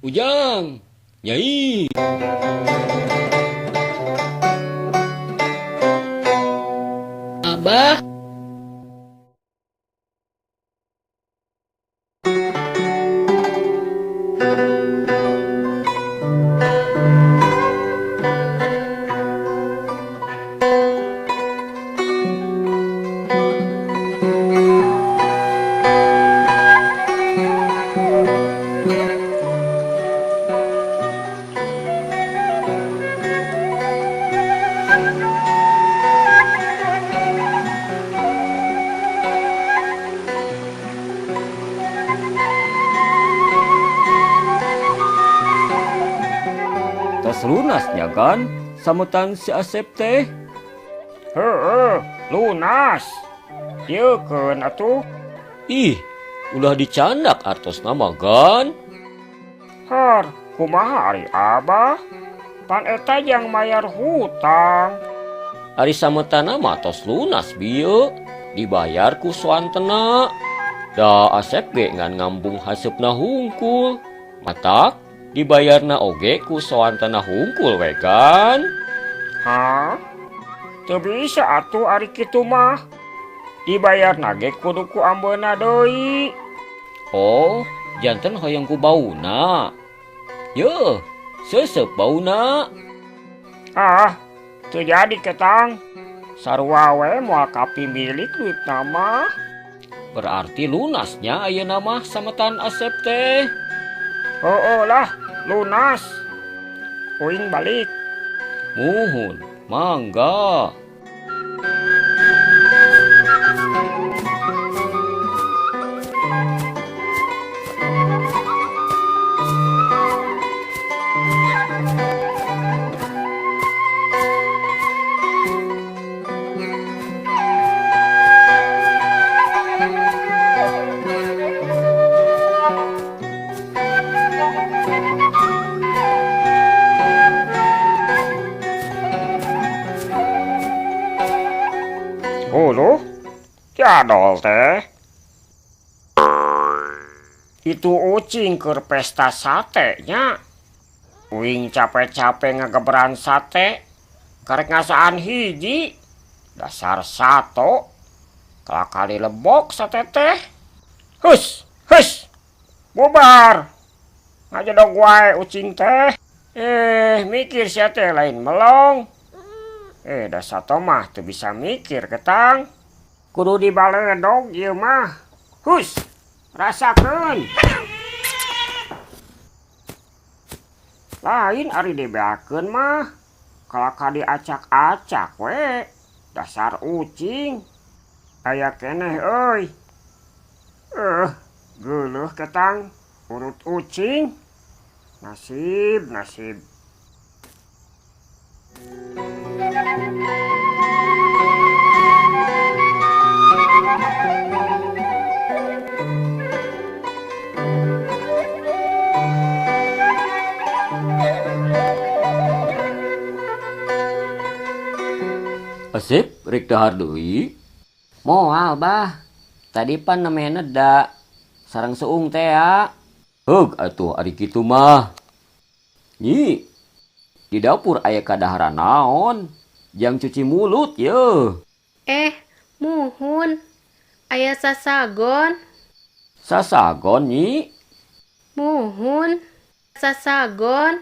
Ujang, Nyai. Abah. Tos lunas nya kan sametan si Asep teh. Heeh, lunas. Ieu keun atuh. Ih, ulah dicandak artosna mah gan. Har, kumaha ari Abah? Pan eta jang mayar hutang. Ari sametanna mah tos lunas bieu, dibayar ku soantena. Da Asep ge ngan ngambung haseupna hungkul. Matak dibayarna oge ku soantena hungkul we kan. Hah? Teu bisa atuh ari kitu mah. Dibayarna ge kudu ku ambeuna deui. Oh, janten hoyong ku bauna. Yeuh, seuseup bauna. Ah, teu jadi ketang. Sarua we moal kapimilik duitna mah. Berarti lunasnya ayeuna mah sametan Asep teh. Heueuh lah, lunas. Uing balik. Muhun, mangga. Uluh, jadol teh. Itu ucing keur pesta sate nya. Uing capek-capek ngageberan sate, karek ngasaan hiji. Dasar sato, kelakali lebok sate teh. Hus, hus, bubar. Ngajedog wae ucing teh. Mikir sia teh lain melong. Da sato mah teu bisa mikir ketang. Kudu dibaledog ieu mah. Hus, rasakeun. Lain ari dibeakeun mah. Kalaka diacak-acak we. Dasar ucing. Aya keneh euy. Geuleuh ketang urut ucing. Nasib, nasib. Asep rek dahar deui. Moal bah. Tadi pan namanya neda. Sareng seung teh ya. Heug atuh ari kitu mah. Nyi, di dapur aya kadaharan naon? Jang cuci mulut ye. Muhun. Aya sasagon. Sasagon nyi? Muhun. Sasagon.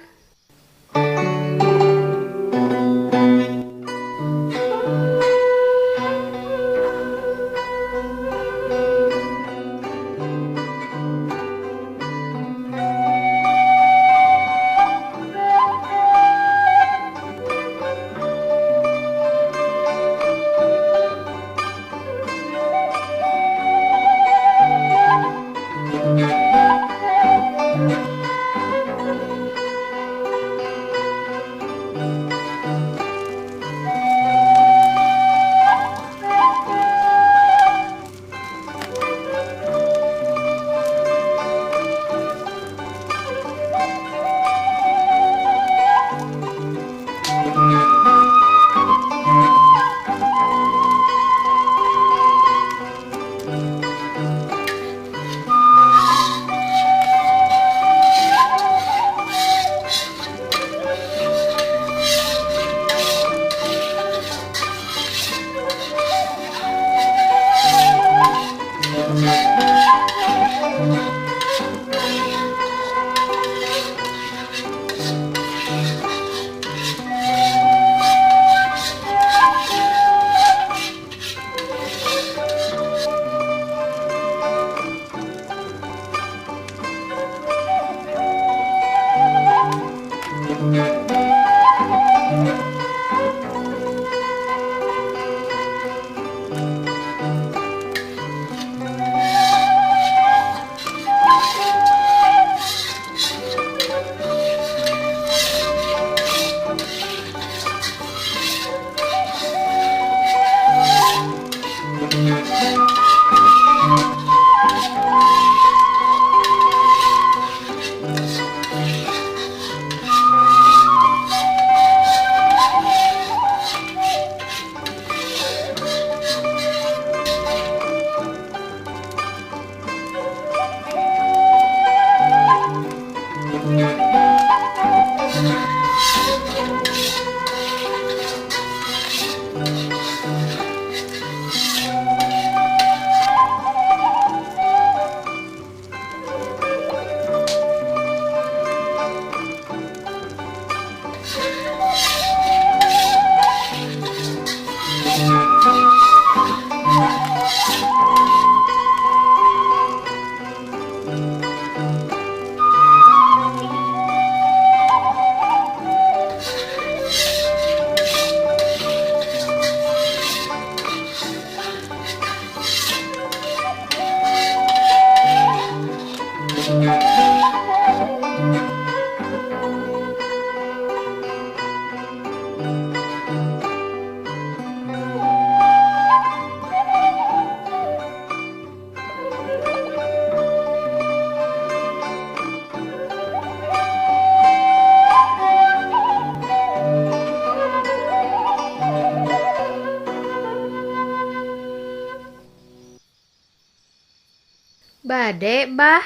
Bade, Bah.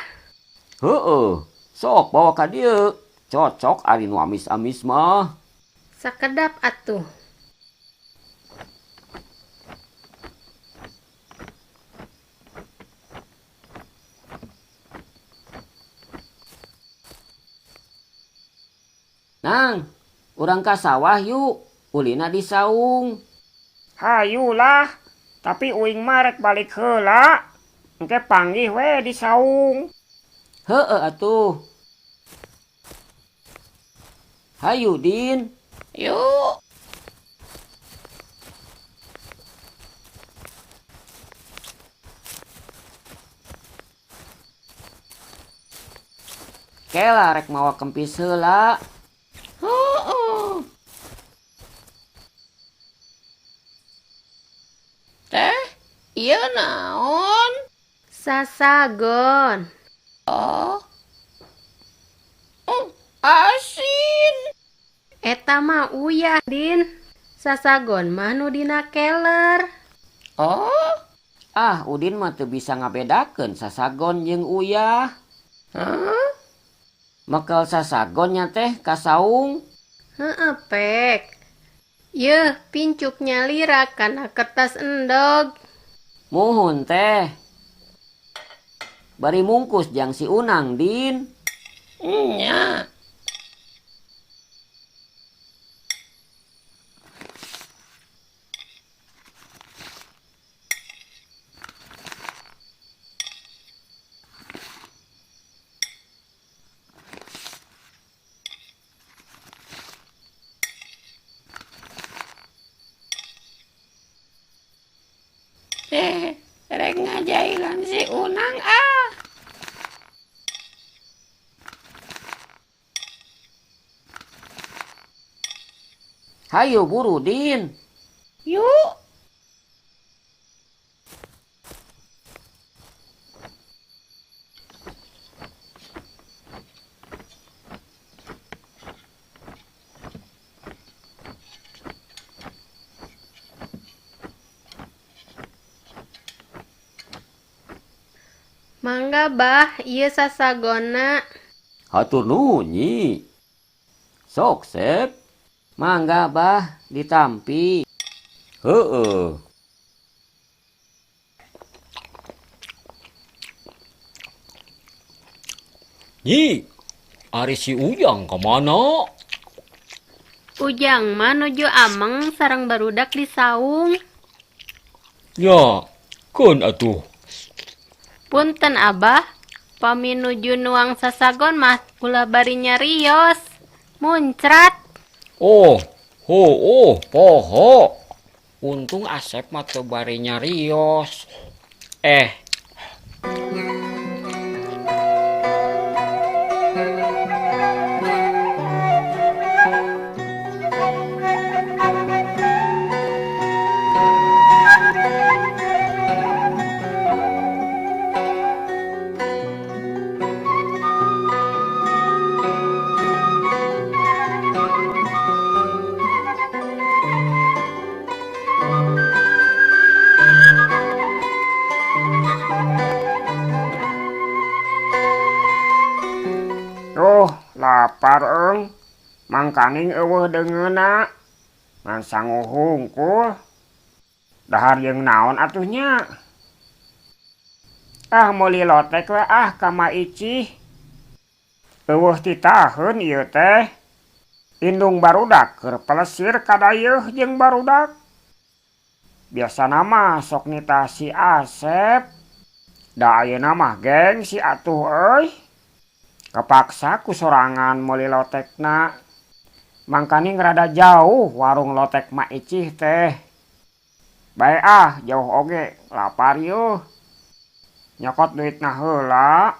Heueuh, sok bawa ka dieu. Cocok ari nu amis-amis mah. Sakedap atuh. Nang, urang ka sawah yuk. Ulina di saung. Hayulah, tapi uing mah rek balik heula. Engke panggih we di saung. Heueuh atuh. Hayu Din. Yuk. Kela rek mawa kempis heula. Heueuh. Teh, ieu naon? Sasagon. Oh. Asin. Eta mah uyah, Din. Sasagon mah nu dina keler. Oh. Ah, Udin mah teu bisa ngabedakeun sasagon jeung uyah. Hah? Mekel sasagon nya teh ka saung. Heeh, pek. Yeuh, pincuk nyalira kana kertas endog. Muhun teh. Bari mungkus jang si Unang, Din. Nya. Rek ngajailan si Unang ah. Hayu buru Din. Yuk. Mangga Bah, ieu sasagonna. Hatur nuhun Nyi. Sok Sep. Mangga Bah, ditampi. Heueuh. Nyi, ari si Ujang ka mana? Ujang mah nuju ameng sareng barudak di saung. Ya, keun atuh. Punten Abah, pami nuju nuang sasagon mah ulah bari nyarios. Muncrat. Oh, oh, poho. Untung Asep mah teu bari nyarios. Duh, lapar eung. Mangkaning eueuh deungeunna. Ngan sangu hungkul. Dahar jeung naon atuh nya? Ah, meuli lotek we ah ka Ma Icih. Eueuh titaheun ieu teh. Indung barudak keur pelesir ka dayeuh jeung barudak. Biasana mah sok nitah si Asep. Da ayeuna mah geng si atuh euy. Kepaksa ku sorangan meuli lotekna. Mangkaning rada jauh warung lotek Ma Icih teh. Bae ah jauh oge lapar yeuh. Nyokot duitna heula.